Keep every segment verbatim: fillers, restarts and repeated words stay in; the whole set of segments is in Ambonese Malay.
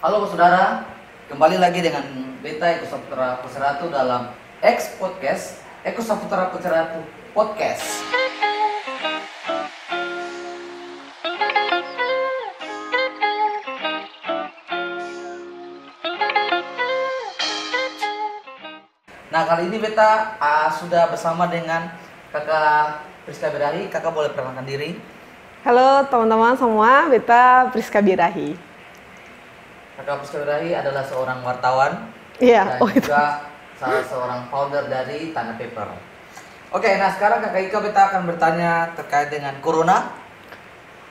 Halo saudara, kembali lagi dengan beta Eko Saputra Poceratu dalam X Podcast, Eko Saputra Poceratu Podcast. Nah, kali ini beta, ah, sudah bersama dengan Kaka Priska Birahi. Kaka boleh perkenalkan diri? Halo, teman-teman semua, beta Priska Birahi. Kaka Priska Birahi adalah seorang wartawan. Iya, dan oh, itu. Juga salah seorang founder dari Tanah Paper. Oke, nah, sekarang Kaka Ika, beta akan bertanya terkait dengan corona.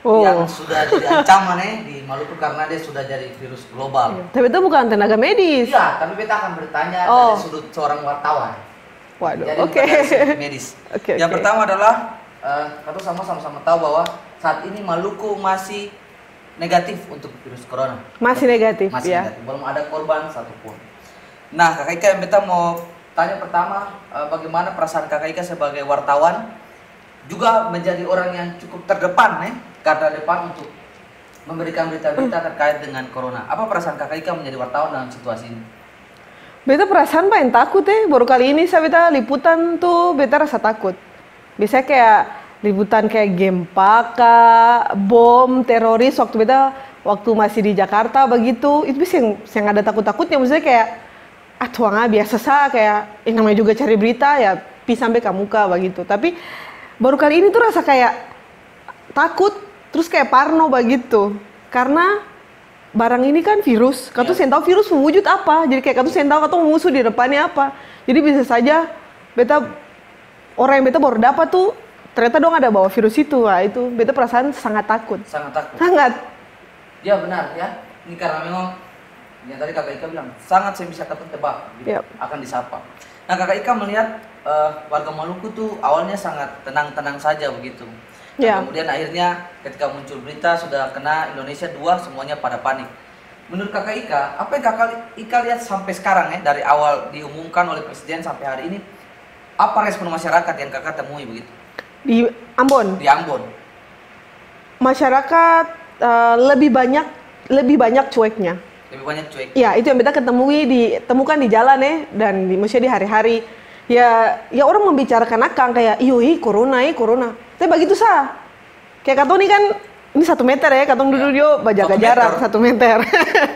Oh. Yang sudah jadi ancaman, eh, di Maluku karena dia sudah jadi virus global. Iya. Tapi itu bukan tenaga medis. Iya, tapi beta akan bertanya, oh, dari sudut seorang wartawan. Waduh, jadi oke. Bukan dari sudut medis. Oke, yang oke. Pertama adalah, eh, katong sama, sama-sama tahu bahwa saat ini Maluku masih negatif untuk virus corona. Masih negatif, masih ya. Negatif. Belum ada korban satupun. Nah, Kaka Ika, yang beta mau tanya pertama, eh, bagaimana perasaan Kaka Ika sebagai wartawan juga menjadi orang yang cukup terdepan, eh, garda depan untuk memberikan berita-berita terkait dengan corona. Apa perasaan Kaka Ika menjadi wartawan dalam situasi ini? Beta perasaan paling takut, eh. Baru kali ini sa beta liputan tuh beta rasa takut. Biasanya kayak liputan kayak gempa ka, bom, teroris, waktu beta, waktu masih di Jakarta bagitu, itu seng, seng ada takut-takutnya. Maksudnya kayak, ah, tuang ah, biasa sa, kayak, eh, namanya juga cari berita, ya, pi sampe kamuka bagitu. Tapi baru kali ini tuh rasa kayak takut, terus kayak parno bagitu. Karena barang ini kan virus, katong seng tau virus pung wujud apa. Jadi kayak katong seng tau katong musuh di depannya apa. Jadi bisa saja beta, orang yang beta baru dapa tuh, ternyata dong ada bawa virus itu. Nah, itu beta perasaan sangat takut. Sangat takut. Sangat. Ya, benar, ya. Ini karena memang yang tadi Kaka Ika bilang, sangat seng bisa katong tebak, gitu, yap, akan di sapa. Nah, Kaka Ika melihat, eh, warga Maluku tuh awalnya sangat tenang-tenang saja begitu. Nah, ya, kemudian akhirnya ketika muncul berita sudah kena Indonesia dua, semuanya pada panik. Menurut Kaka Ika, apa yang Kaka Ika lihat sampai sekarang, ya, dari awal diumumkan oleh Presiden sampai hari ini, apa respon masyarakat yang Kaka temui begitu? Di Ambon? Di Ambon. Masyarakat, eh, lebih banyak, lebih banyak cueknya. Lebih banyak cuek. Ya, itu yang beta ketemui di, temukan di jalan, eh, dan di, maksudnya di hari-hari. Ya, ya orang membicarakan akang kayak, "Iyo, ih, corona, eh, corona." Tapi bagitu sa. Kayak katong ni kan, ini satu meter ya, katong dudu, ya, jo bajaga jarak satu meter.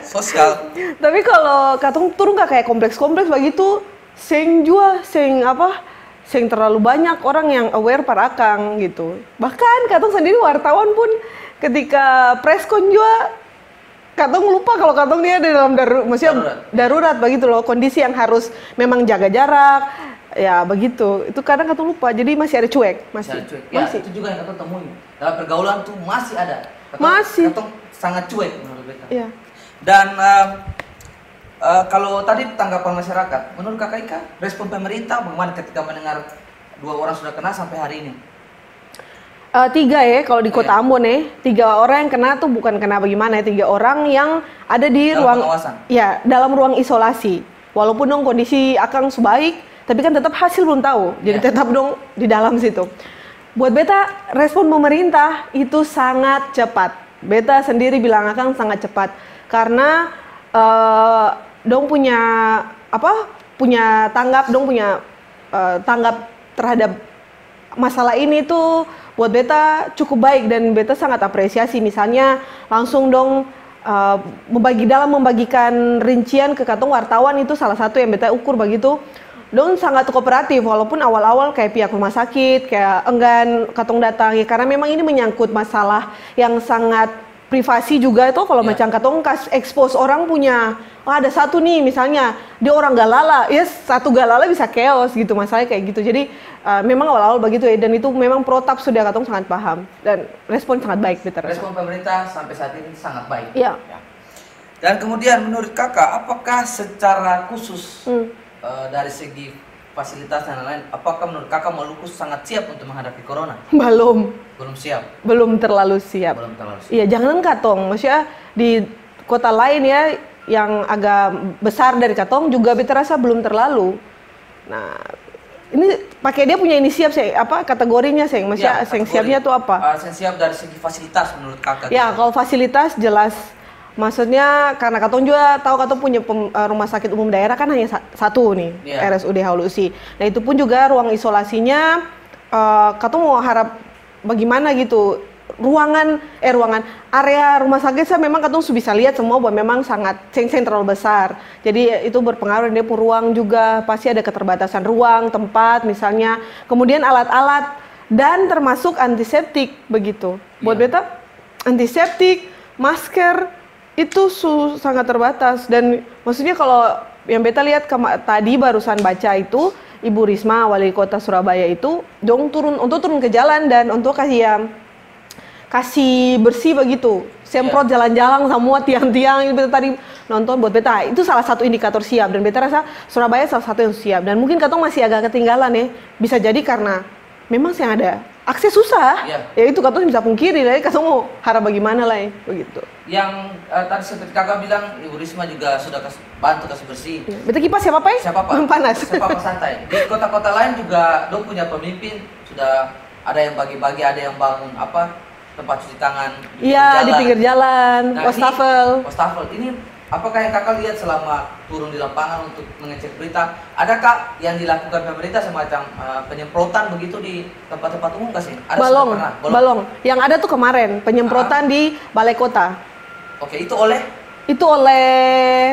Sosial. Tapi kalau katong turun ka kayak kompleks-kompleks bagitu, seng jua, seng apa, seng terlalu banyak orang yang aware par akang gitu. Bahkan katong sendiri wartawan pun ketika preskon jua, katong lupa kalau katong ni ada dalam daru-, maksudnya darurat, darurat bagitu loh, kondisi yang harus memang jaga jarak, ya begitu. Itu kadang katong lupa, jadi masih ada cuek, masih. Masih ada cuek. Ya, masih. Itu juga yang katong temui. Dalam pergaulan tuh masih ada. Katong, masih. Katong sangat cuek menurut beta. Iya. Dan, eh, eh, kalau tadi tanggapan masyarakat, menurut Kaka Ika, respon pemerintah bagaimana ketika mendengar dua orang sudah kena sampai hari ini? Eh, tiga ya, kalau di kota Ambon ya, tiga orang yang kena tuh bukan kena bagaimana ya, tiga orang yang ada di ruang, dalam pengawasan. Ya, dalam ruang isolasi. Walaupun dong kondisi akang su baik, tapi kan tetap hasil belum tahu. Jadi tetap dong di dalam situ. Buat beta, respon pemerintah itu sangat cepat. Beta sendiri bilang akang sangat cepat. Karena, eh, dong punya, apa, punya tanggap, dong punya, eh, tanggap terhadap masalah ini tuh buat beta cukup baik dan beta sangat apresiasi. Misalnya langsung dong, eh, membagi, dalam membagikan rincian ke katong wartawan itu salah satu yang beta ukur bagitu. Dong sangat kooperatif walaupun awal-awal kayak pihak rumah sakit kayak enggan katong datang ya karena memang ini menyangkut masalah yang sangat privasi juga itu kalau macam katong kas expose orang punya, oh, ada satu nih misalnya dia orang galala, ya satu galala bisa chaos gitu masalahnya kayak gitu. Jadi, eh, memang awal-awal begitu ya dan itu memang protap sudah katong sangat paham dan respon sangat baik beta rasa. Respon pemerintah sampai saat ini sangat baik. Iya. Ya. Dan kemudian menurut Kaka, apakah secara khusus, eh, dari segi fasilitas dan lain-lain, apakah menurut Kaka Maluku sangat siap untuk menghadapi corona? Belum. Belum siap? Belum terlalu siap. Belum terlalu siap. Iya, jangan katong, maksudnya di kota lain ya, yang agak besar dari katong juga beta rasa belum terlalu. Nah, ini pakai dia punya ini siap, seng, apa, kategorinya, seng, maksudnya seng siapnya tuh apa? Ya, kategori. Eh, seng siap dari segi fasilitas menurut Kaka gitu. Ya, kalau fasilitas jelas Maksudnya, karena katong jua tahu katong punya pem-, eh, rumah sakit umum daerah kan hanya sa-, satu nih, Iya. R S U D Haulusi. Nah, itu pun juga ruang isolasinya, eh, katong mau harap bagaimana gitu. Ruangan, eh, ruangan, area rumah sakit sa memang katong su bisa lihat semua bahwa memang sangat seng-seng terlalu besar. Jadi, itu berpengaruh, dia pung ruang juga pasti ada keterbatasan ruang, tempat misalnya. Kemudian alat-alat dan termasuk antiseptik begitu. Buat Iya. beta, antiseptik, masker, itu su sangat terbatas. Dan maksudnya kalau yang beta lihat kema-, tadi barusan baca itu, Ibu Risma, wali kota Surabaya itu, dong turun, untuk turun ke jalan dan untuk kasih, ya, kasih bersih begitu. Semprot Iya. jalan-jalan semua tiang-tiang, itu beta tadi nonton buat beta. Itu salah satu indikator siap dan beta rasa Surabaya salah satu yang siap. Dan mungkin katong masih agak ketinggalan ya. Bisa jadi karena memang seng ada akses susah. Iya. Ya itu katong bisa pungkiri lai, katong mau harap bagaimana lai, begitu. Yang, eh, tadi seperti kakak bilang, Ibu Risma juga sudah kas-, bantu kasih bersih. Iya. Beta kipas siapa, Pai? Siapa, Pak? Panas. Siapa, Pak? Santai. Di kota-kota lain juga dong punya pemimpin sudah ada yang bagi-bagi, ada yang bangun apa, tempat cuci tangan di Iya, pinggir di jalan. pinggir jalan, Nah, ini wastafel. wastafel. Ini apakah yang kakak lihat selama turun di lapangan untuk mengecek berita? Adakah yang dilakukan pemerintah semacam, eh, penyemprotan begitu di tempat-tempat umum kah sih? Ada sudah Balong, pernah? Balong. Yang ada tuh kemarin, penyemprotan Ah. di Balai Kota. Oke, itu oleh? Itu oleh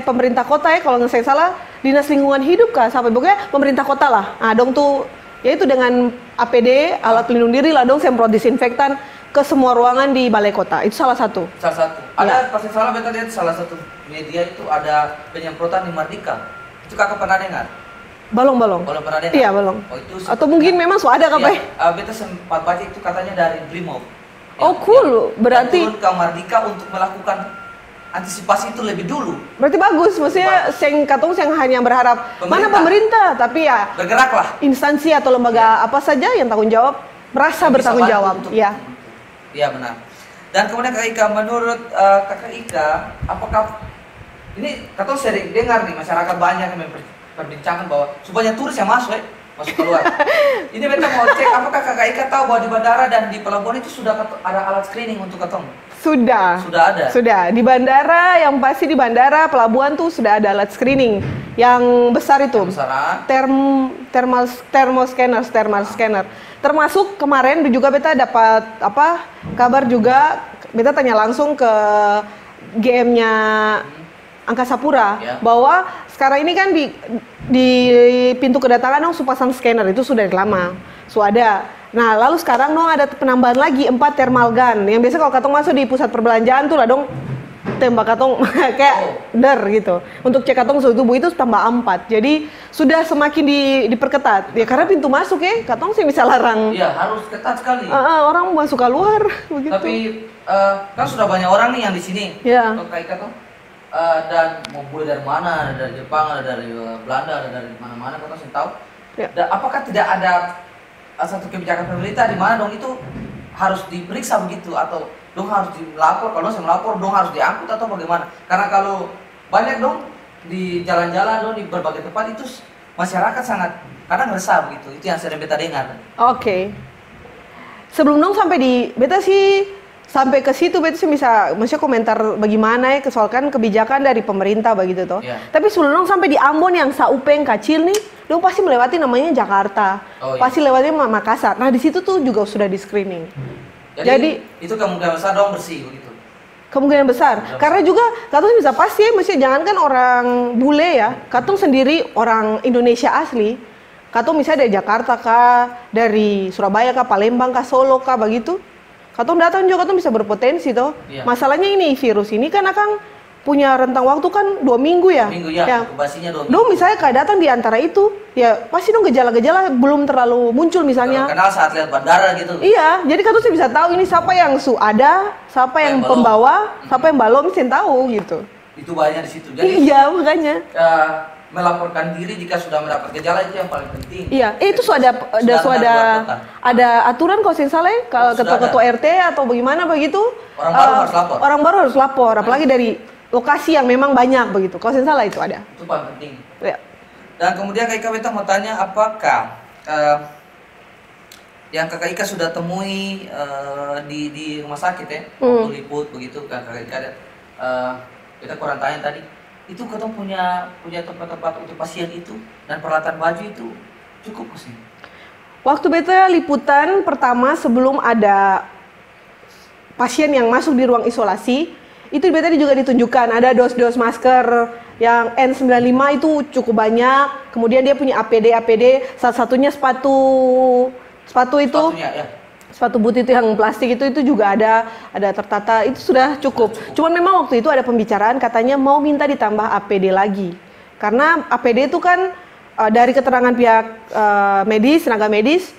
pemerintah kota ya, kalau nggak saya salah, Dinas Lingkungan Hidup kah, sampai pokoknya pemerintah kota lah. Nah, dong tuh, ya itu dengan A P D, alat pelindung diri lah, dong semprot disinfektan ke semua ruangan di Balai Kota. Itu salah satu. Salah satu. Ya. Ada, pas salah beta lihat salah satu media itu ada penyemprotan di Mardika. Itu kakak pernah dengar? Balong, balong. Balong pernah dengar? Iya, balong. Oh, itu Atau sepertinya mungkin memang su ada, Iya, Pai? eh, beta sempat baca itu katanya dari Brimob. Oh, Yang, cool. yang, yang Berarti turun ke Mardika untuk melakukan antisipasi itu lebih dulu. Berarti bagus, maksudnya Bagus. seng, katong seng hanya berharap mana Pemerintah. pemerintah, tapi ya Bergeraklah. instansi atau lembaga Iya. apa saja yang tanggung jawab, merasa Yang bisa bertanggung bantu jawab. untuk Iya. Iya, benar. Dan kemudian Kakak Ika, menurut, eh, Kakak Ika, apakah, ini katong sering dengar nih, masyarakat banyak yang memper-, perbincangan bahwa su banya turis yang masuk, eh, masuk keluar. Ini beta mau cek, apakah Kakak Ika tahu bahwa di bandara dan di pelabuhan itu sudah kat-, ada alat screening untuk katong? Sudah. Sudah ada? Sudah. Di bandara, yang pasti di bandara, pelabuhan tuh sudah ada alat screening yang besar itu. Yang besar, ah? Term-, thermal, thermal scanner, thermal scanner. Termasuk kemarin juga beta dapat, apa, kabar juga, beta tanya langsung ke G M-nya Hmm. Angkasa Pura, Ya. bahwa sekarang ini kan di, di pintu kedatangan dong su pasang scanner, itu su dari lama, su ada. Nah, lalu sekarang dong ada penambahan lagi, empat thermal gun. Yang biasa kalau katong masuk di pusat perbelanjaan tuh lah dong tembak katong kayak Oh. der gitu. Untuk cek katong suhu tubuh itu tambah empat. Jadi sudah semakin di-, diperketat. Ya, karena pintu masuk ya, katong seng bisa larang. Iya, harus ketat sekali. Ah, ah, orang masuk keluar begitu. Tapi, eh, kan sudah banyak orang nih yang di sini. Iya. Atau kayak katong, eh, dan mau bule dari mana, ada dari Jepang, ada dari, eh, Belanda, ada dari mana-mana, katong seng tahu. Iya. Dan apakah tidak ada, eh, satu kebijakan pemerintah di mana dong itu harus diperiksa begitu, atau dong harus dilapor, kalau dong seng melapor, dong harus diangkut atau bagaimana? Karena kalau banyak dong di jalan-jalan dong, di berbagai tempat itu s-, masyarakat sangat kadang resah begitu, itu yang sering beta dengar. Oke. Sebelum dong sampai di, beta sih sampai ke situ, beta sih bisa, maksudnya komentar bagaimana ya, soal kan kebijakan dari pemerintah begitu toh. Iya. Tapi sebelum dong sampai di Ambon yang sa-Upeng kacil nih, dong pasti melewati namanya Jakarta. Oh, iya. Pasti lewatnya Ma-, Makassar. Nah, di situ tuh juga sudah di-screening. Jadi, Jadi itu kemungkinan besar dong bersih begitu? Kemungkinan besar. Kemungkinan Karena besar. juga katong bisa pasti, maksudnya jangankan orang bule ya, katong sendiri orang Indonesia asli, katong misalnya dari Jakarta kah, dari Surabaya kah, Palembang kah, Solo kah, begitu, katong datang juga katong bisa berpotensi toh. Iya. Masalahnya ini virus ini kan akang punya rentang waktu kan dua minggu ya? Dua minggu, ya, Ya. inkubasinya dua minggu. Dong misalnya kayak datang di antara itu, ya pasti dong gejala-gejala belum terlalu muncul misalnya. Terlalu kenal saat lewat bandara gitu. Iya, jadi katong sih bisa tahu ini siapa yang su ada, siapa Siapa yang yang balom. pembawa, Hmm. siapa yang balom, sih tahu gitu. Itu bahayanya di situ. Jadi, Iya, makanya. eh, melaporkan diri jika sudah mendapat gejala itu yang paling penting. Iya, eh, itu su ada, Sudah ada, su ada ada keluar kota. ada aturan kalau sih salah ya, kalau Oh, sudah ketua-ketua ada. R T atau bagaimana begitu, Orang baru eh, harus lapor. orang baru harus lapor, apalagi dari lokasi yang memang banyak begitu. Kalau sih salah itu ada. Itu paling penting. Ya. Dan kemudian Kak Ika, beta mau tanya, apakah, eh, yang Kakak Ika sudah temui, eh, di, di rumah sakit ya, Hmm. waktu liput begitu, Kakak Ika ada, Eh, beta kurang tanya tadi, itu katong punya, punya tempat-tempat untuk pasien itu dan peralatan baju itu cukup ka seng? Waktu beta liputan pertama sebelum ada pasien yang masuk di ruang isolasi, itu beta juga ditunjukkan ada dos-dos masker yang N sembilan lima itu cukup banyak, kemudian dia punya A P D, A P D, salah satunya sepatu, sepatu itu. Sepatunya, ya. Sepatu boot itu yang plastik itu, itu juga ada, ada tertata, itu sudah cukup. Sudah cukup. Cuman memang waktu itu ada pembicaraan katanya mau minta ditambah A P D lagi. Karena A P D itu kan, eh, dari keterangan pihak, eh, medis, tenaga medis,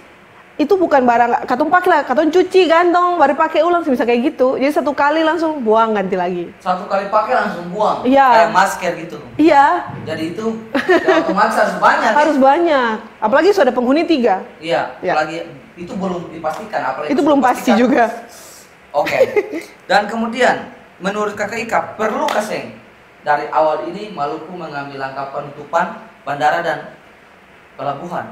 itu bukan barang katong pake lah, katong cuci, gantong, baru pake ulang, misal kayak gitu. Jadi satu kali langsung buang, ganti lagi. Satu kali pake langsung buang? Iya. Kayak masker gitu? Iya. Jadi itu ya otomatis harus banyak, ya? Harus banyak. Apalagi sudah ada penghuni tiga. Iya, iya. Apalagi itu belum dipastikan, apalagi itu belum pasti juga. Oke. Dan kemudian, menurut Kakak Ika, perlu ka seng dari awal ini Maluku mengambil langkah penutupan bandara dan pelabuhan?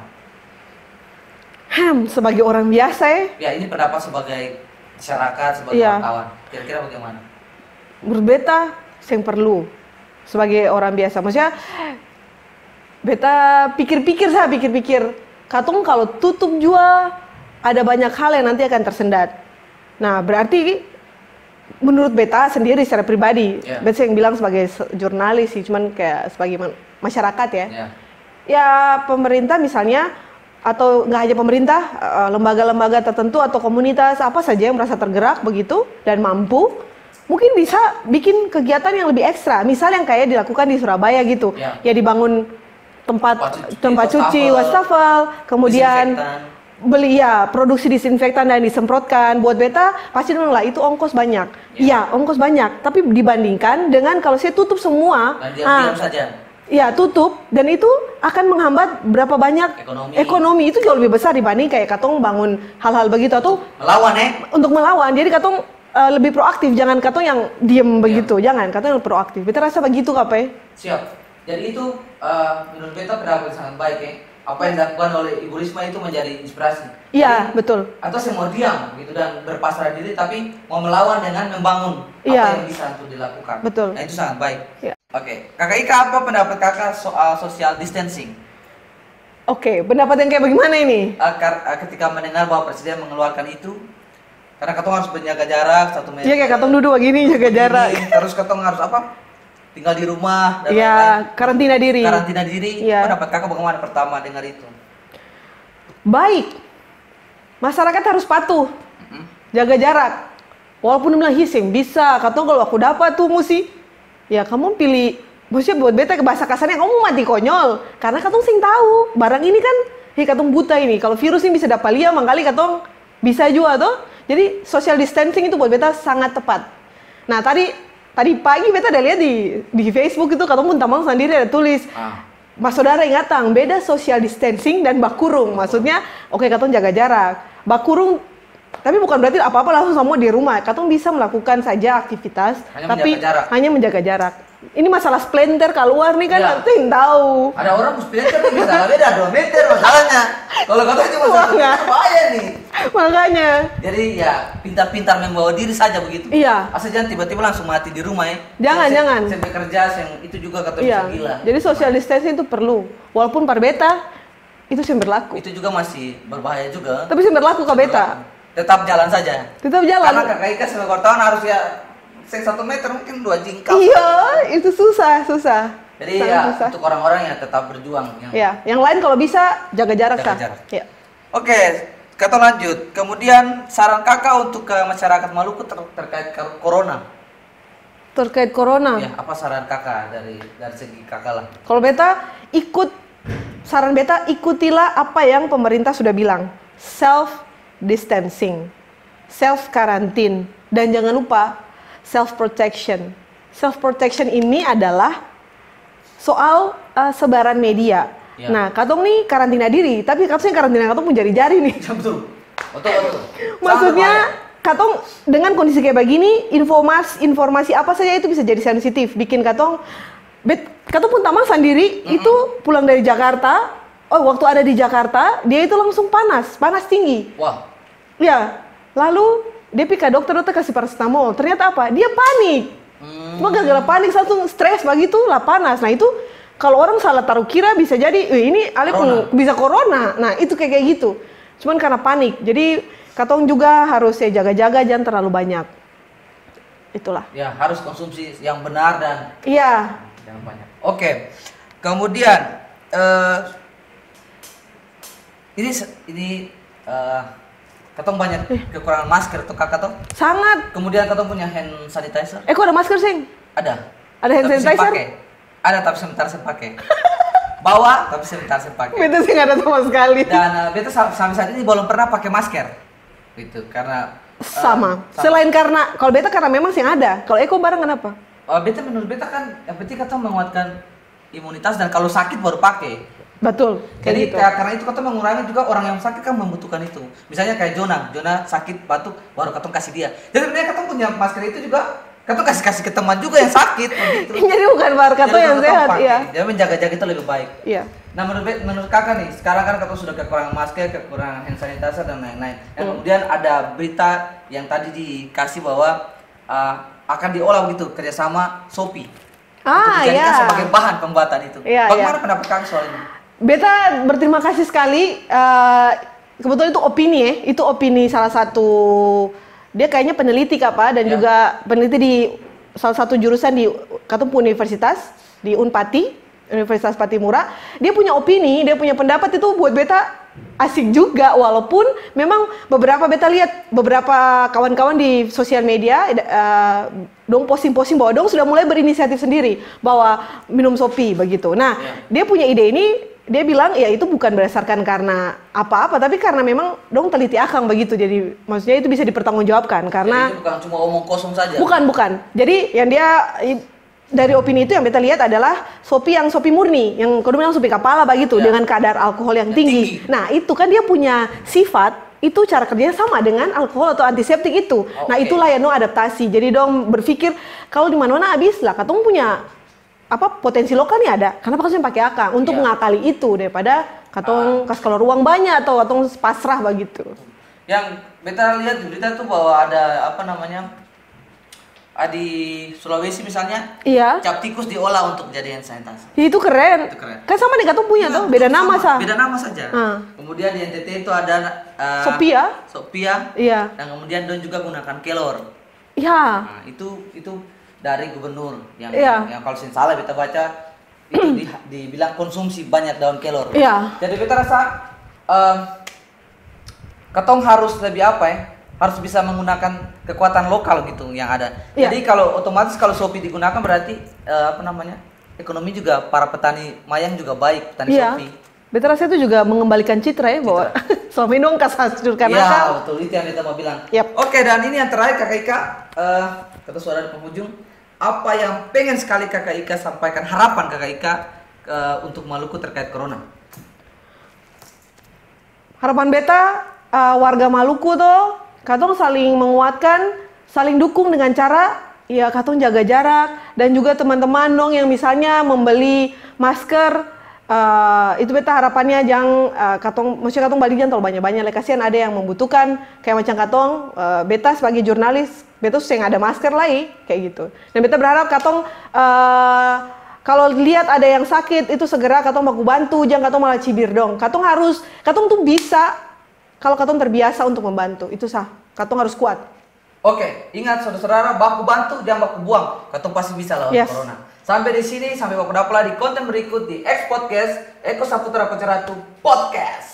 Hmm, sebagai orang biasa, ya. Ya, ini pendapat sebagai masyarakat, sebagai, iya, wartawan. Kira-kira bagaimana? Menurut beta, seng perlu. Sebagai orang biasa. Maksudnya, beta pikir-pikir sa, pikir-pikir. Katong kalo tutup jua, ada banyak hal yang nanti akan tersendat. Nah, berarti menurut beta sendiri secara pribadi, ya, beta seng bilang sebagai se-, jurnalis sih, cuman kayak sebagai ma-, masyarakat ya. Ya. Ya, pemerintah misalnya, atau nggak hanya pemerintah, eh, lembaga-lembaga tertentu atau komunitas apa saja yang merasa tergerak begitu dan mampu, mungkin bisa bikin kegiatan yang lebih ekstra. Misal yang kayak dilakukan di Surabaya gitu. Ya. Ya, dibangun tempat, tempat cuci, tempat cuci, wastafel, wastafel, kemudian disinfektan. Beli, ya, produksi disinfektan dan disemprotkan. Buat beta, pasti dong bilang, "Lah, itu ongkos banyak." Ya. Iya, ongkos banyak. Tapi dibandingkan dengan kalau saya tutup semua, dan diam-diam saja. Iya, tutup. Dan itu akan menghambat berapa banyak ekonomi. Ekonomi. Itu jauh lebih besar dibanding kayak katong bangun hal-hal begitu. Atau melawan, eh? Untuk melawan. Jadi katong, eh, lebih proaktif. Jangan katong yang diem begitu. Iya. Jangan, katong yang proaktif. Beta rasa begitu, Kak Pe. Siap. Jadi itu, eh, menurut beta pendapat yang sangat baik, ya. Apa yang dilakukan oleh Ibu Risma itu menjadi inspirasi. Iya, jadi, betul. Atau saya mau diam gitu dan berpasrah diri, tapi mau melawan dengan membangun apa, iya, yang bisa untuk dilakukan. Betul. Nah, itu sangat baik. Iya. Oke, Kakak Ika, apa pendapat Kakak soal social distancing? Oke, pendapat yang kayak bagaimana ini? Eh, kar-, eh, ketika mendengar bahwa Presiden mengeluarkan itu, karena katong harus menjaga jarak satu meter. Iya, kayak katong duduk begini, jaga jarak. Begini, terus katong harus apa? Tinggal di rumah dan lain-lain. Iya, karantina diri. Karantina diri. Iya. Pendapat Kakak bagaimana pertama dengar itu? Baik. Masyarakat harus patuh. Mm-mm. Jaga jarak. Walaupun dia bilang, "Hi, seng bisa. Katong kalau baku dapa tuh musti." Ya, kamu pilih. Maksudnya buat beta bahasa kasarnya, kamu mati konyol. Karena katong seng tahu. Barang ini kan, hi, katong buta ini. Kalau virus ini bisa dapa lia, mangkali katong bisa jua to. Jadi social distancing itu buat beta sangat tepat. Nah, tadi, tadi pagi beta ada lihat di, di Facebook itu, katong pung tamang sandiri ada tulis, ah, "Basudara ingatang, beda social distancing dan bakurung." Maksudnya, oke, katong jaga jarak. Bakurung, tapi bukan berarti apa-apa langsung samua di rumah. Katong bisa melakukan saja aktivitas, tapi hanya menjaga jarak. Ini masalah splinter kaluar nih kan, nanti yang tahu. Ada orang splinter tuh bisa beda dua meter masalahnya. Kalau katanya cuma satu meter, bahaya nih. Makanya. Jadi ya, pintar-pintar membawa diri saja begitu. Iya. Asal jangan tiba-tiba langsung mati di rumah ya. Jangan, jangan. Sampai kerja, itu juga katanya bisa gila. Jadi social distancing itu perlu. Walaupun par beta, itu seng berlaku. Itu juga masih berbahaya juga. Tapi seng berlaku ka beta. Tetap jalan saja. Tetap jalan. Karena Kakak Ika sebagai wartawan harus ya, seng satu meter, mungkin dua jingkal. Iya, itu susah, susah. Sangat susah. Jadi ya, untuk orang-orang yang tetap berjuang, yang lain kalau bisa jaga jarak. Jaga jarak. Iya. Oke, katong lanjut. Kemudian saran Kakak untuk ke masyarakat Maluku ter-, terkait kar-, corona. Terkait corona. Ya, apa saran Kakak dari, dari segi Kakak lah? Kalau beta ikut, saran beta ikutilah apa yang pemerintah sudah bilang. Self distancing, self quarantine, dan jangan lupa self protection. Self protection ini adalah soal, eh, sebaran media. Ya. Nah, katong nih karantina diri, tapi katong seng karantina katong pung jari-jari nih. Ya, betul. Betul, betul. Sangat bahaya. Maksudnya, katong dengan kondisi kayak begini, informas-, informasi apa saja itu bisa jadi sensitif, bikin katong, bet-, katong pung tamang sandiri itu pulang dari Jakarta, oh, waktu ada di Jakarta, dia itu langsung panas, panas tinggi. Wah. Ya, lalu dia pi ka dokter, dokter kasih paracetamol. Ternyata apa? Dia panik. Cuma gara-gara panik, langsung stres bagitu, lah panas. Nah, itu kalau orang salah taruh kira, bisa jadi, "Eh, ini ale pung bisa corona." Nah, itu kayak, kayak gitu. Cuman karena panik. Jadi, katong juga harus, ya, jaga-jaga, jangan terlalu banyak. Itulah. Ya, harus konsumsi yang benar dan, iya, jangan banyak. Oke. Kemudian, eh, ini se-, ini, eh, katong banyak kekurangan masker tuh, Kakak, tuh. Sangat. Kemudian katong punya hand sanitizer. Eh, kok ada masker, seng? Ada. Ada hand sanitizer? Tapi seng pake. Ada, tapi sementara seng pake. Bawa, tapi sementara seng pake. Beta seng ada sama sekali. Dan, eh, beta sa-, sampai saat ini belum pernah pakai masker. Gitu, karena, eh, sama. Selain karena, kalau beta karena memang seng ada. Kalau Eko barang kenapa? Oh, beta, menurut beta kan, yang penting katong menguatkan imunitas dan kalau sakit baru pake. Betul, kayak gitu. Jadi, ka-, karena itu katong mengurangi juga orang yang sakit kan membutuhkan itu. Misalnya kayak Jona, Jona sakit batuk, baru katong kasih dia. Jadi sebenarnya katong punya masker itu juga, katong kasih-kasih ke teman juga yang sakit, begitu. Jadi bukan baru katong yang sehat, iya. Jadi menjaga-jaga itu lebih baik. Iya. Nah, menurut be-, menurut Kakak nih, sekarang kan katong sudah kekurangan masker, kekurangan hand sanitizer dan lain-lain. Yang kemudian ada berita yang tadi dikasih bahwa, uh, akan diolah begitu kerjasama Shopee. Ah, untuk dijadikan sebagai bahan pembuatan itu. Iya, iya. Bagaimana pendapat Kakak soal ini? Beta berterima kasih sekali, eh, kebetulan itu opini, ya, itu opini salah satu, dia kayaknya peneliti ka apa, dan juga peneliti di salah satu jurusan di katong pung universitas, di Unpati, Universitas Pattimura. Dia punya opini, dia punya pendapat itu buat beta asik juga, walaupun memang beberapa beta lihat, beberapa kawan-kawan di sosial media, eh, dong posting-posting bahwa dong sudah mulai berinisiatif sendiri, bahwa minum Shopee begitu. Nah, dia punya ide ini, dia bilang, ya, itu bukan berdasarkan karena apa-apa, tapi karena memang dong teliti akang begitu. Jadi, maksudnya itu bisa dipertanggungjawabkan, karena jadi itu bukan cuma omong kosong saja. Bukan, bukan. Jadi, yang dia, i-, dari opini itu yang beta lihat adalah Shopee yang Shopee murni, yang kalo bilang Shopee kapala begitu, dengan kadar alkohol yang tinggi. Yang tinggi. Nah, itu kan dia punya sifat, itu cara kerjanya sama dengan alkohol atau antiseptik itu. Nah, itulah yang dong adaptasi. Jadi, dong berpikir, "Kalau di mana-mana habis lah, katong punya, apa, potensi lokal nih ada. Kenapa katong seng pake akang untuk mengakali itu daripada katong kas keluar uang banyak atau katong pasrah begitu?" Yang beta lihat di berita tuh bahwa ada, apa namanya, ah, di Sulawesi misalnya, cap tikus diolah untuk jadi hand sanitizer. Itu keren. Itu keren. Kan sama deng katong punya tuh, beda nama sa. Beda nama saja. Ah. Kemudian di N T T itu ada, eh, Sophia. Sophia. Iya. Dan kemudian dong juga gunakan kelor. Iya. Nah, itu, itu dari gubernur yang, yang kalau seng salah beta baca itu di, dibilang konsumsi banyak daun kelor. Iya. Jadi beta rasa, em, katong harus lebih apa ya? Harus bisa menggunakan kekuatan lokal gitu yang ada. Iya. Jadi kalau otomatis kalau Shopee digunakan berarti, eh, apa namanya? Ekonomi juga para petani mayang juga baik, petani Shopee. Beta rasa itu juga mengembalikan citra ya, bahwa selama ini dong kas hancurkan akang. Iya, betul. Itu yang beta mau bilang. Yap. Oke, dan ini yang terakhir, Kakak Ika. Eh, kita sudah di penghujung. Apa yang pengen sekali Kakak Ika sampaikan, harapan Kakak Ika, eh, untuk Maluku terkait corona? Harapan beta, eh, warga Maluku to, katong saling menguatkan, saling dukung dengan cara, ya, katong jaga jarak, dan juga teman-teman dong yang misalnya membeli masker, eh, itu beta harapannya jang, eh, katong, maksudnya katong bali jang terlalu banyak-banyak lai, kasihan ada yang membutuhkan, kayak macam katong, eh, beta sebagai jurnalis, beta su seng ada masker lai, kayak gitu. Dan beta berharap katong, eh, kalo liat ada yang sakit, itu segera katong baku bantu, jang katong malah cibir dong. Katong harus, katong tuh bisa kalo katong terbiasa untuk membantu, itu sa. Katong harus kuat. Oke, ingat saudara-saudara, baku bantu, jang baku buang. Katong pasti bisa lawan corona. Sampe di sini, sampe baku dapa lai di konten berikut di X Podcast, Eko Saputra Pacaratu Podcast.